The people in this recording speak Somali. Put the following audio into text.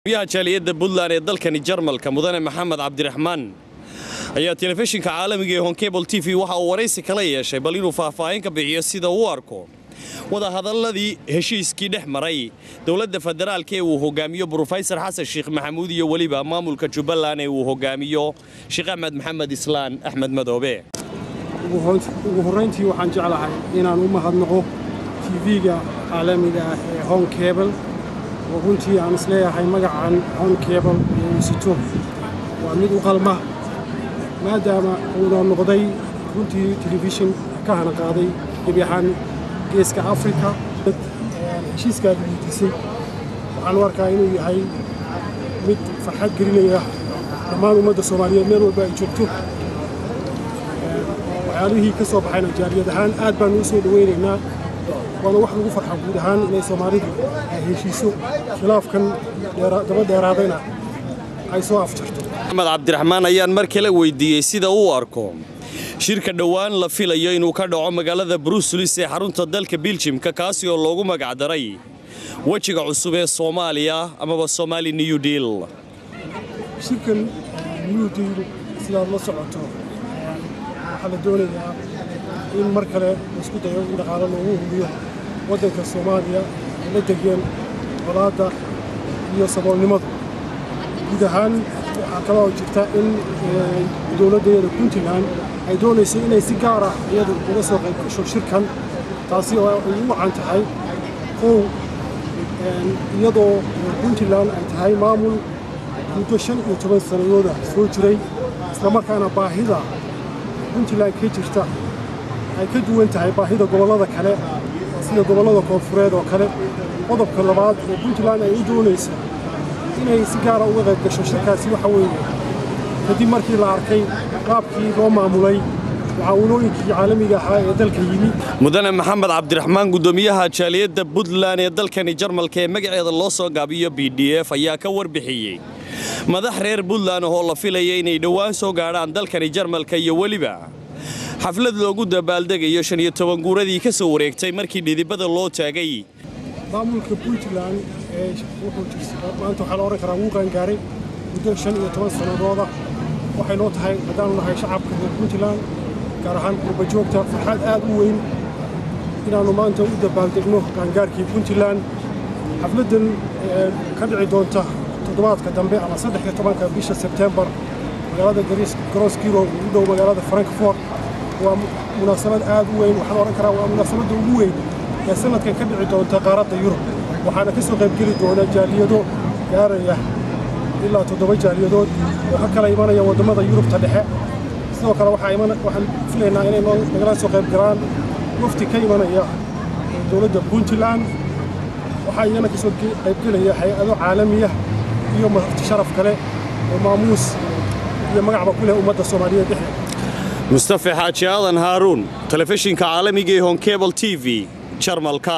Gudoomiyaha jaaliyadda Puntland ee dalkani Jarmalka, Mudane Maxamed Cabdiraxmaan, ayaa telefishinka caalamiga ee Horn Cable TV waxa uu waraysi kala yeeshay bal inuu faahfaahin ka bixiyo sida uu arko wadahadalladii heshiiskii dhex maray dowladda federaalka ee uu hogaamiyo Brofesor Xasan Sheekh Maxamuud iyo weliba maamulka Jubbaland ee uu hogaamiyo Sheekh Axmed Maxamed Islaan Axmed Madoobe. Ugu horrayntii, waxaan jeclahay inaan u mahadnaqo TV-ga caalamiga ah ee Horn Cable, oo runtii aan isleeyahay magacan Horn Cable ee uu sito waa mid u qalma, maadaama uuna noqday runtii telefishin ka hana qaaday gebi ahaan Geeska Afrika. Heshiiskaad weydiisay waxaan u arkaa inuu yahay mid farxad gelinaya dhammaan ummadda Soomaaliyeed meel walba ay joogto. Waxyaalihii ka soo baxayna jaaliyad ahaan aad baanu u soo dhowaynaynaa, waana wax lagu farxa guud ahaan inay Soomaalidu ay heshiiso, khilaafkan daba dheeraadayna ay soo afjarto. Maxamed Cabdiraxmaan ayaan mar kale weydiiyey sida uu arko shirka dhowaan la filayo inuu ka dhaco magaalada Bruselis ee xarunta dalka Biljimka, kaasi oo loogu magacdaray wejiga cusub ee Soomaaliya amaba Somali New Deal. Shirkan New Deal, sidaad la socoto, waxaa la doonayaa in mar kale laisku dayo in dhaqaalo loogu hubiyo waddanka Soomaaliya ay la degeen colaadda iyo saboolnimadu guud ahaan. Waxaa kaloo jirta in dowladdeeda Puntland ay doonayso inay si gaar ah iyadu uga soo qayb gasho shirkan, taasi oo ay ugu wacan tahay kow, iyadoo Puntland ay tahay maamul muddo 15 sannadooda soo jiray, islamarkaana baahida Puntland ka jirta ay ka duwan tahay baahida gobollada kale, sida gobollada koonfureed oo kale. Qodobka labaad oo Puntland ay u doonayso inay si gaara uga qayb gasho shirkaasi waxa weeye kadib markii la arkay qaabkii loo maamulay mucaawinooyinkii caalamiga ahaa ee dalka yimi. Mudane Maxamed Cabdiraxmaan, gudoomiyaha jaaliyadda Puntland ee dalkani Jarmalka ee magaceeda loo soo gaabiyo BDF, ayaa ka warbixiyey madax reer Puntland oo la filaya inay dhowaan soo gaadhaan dalkani Jarmalka iyo weliba xaflad loogu dabaaldegayo 15 guuradii ka soo wareegtay markii dhidibada loo taagay. Maamulka Puntland ee wuxuu maanta waxaa la odhan karaa wuu qaangaaray muddo 15 sannadooda. Waxay noo tahay, haddaanu nahay shacabka reer Puntland, gaar ahaan qurbajoogta, farxad aad u weyn inaannu maanta u dabaaldegno qaangaarkii Puntland. Xafladdan ka dhici doonta toddobaadka dambe ama 13-ka bisha Sebtembar magaalada Gross-Gerau ugu dhow magaalada Frankfurt waa munaasabad aad u weyn. Waxaan odhan karaa waa munaasabadda ugu weyn ee sanadkan ka dhici doonta qaaradda Yurub, waxaana ka soo qaybgeli doona jaaliyado gaaraya ilaa 7 jaaliyadood oo ka kala imanaya waddamada Yurubta dhexe. Sidoo kale waxaan filaynaa inay nagala soo qayb galaan wafti ka imanaya dowladda Puntland. Waxaa iyana ka soo qaybgelaya hay-ado caalamiya iyo marti sharaf kale oo maamuus iyo magacba ku leh ummadda Soomaaliyeed dhexdeeda. Mustafa Xaaji Aadan Haaruun, telefishinka caalamiga ee Horn Cable TV, Jarmalka.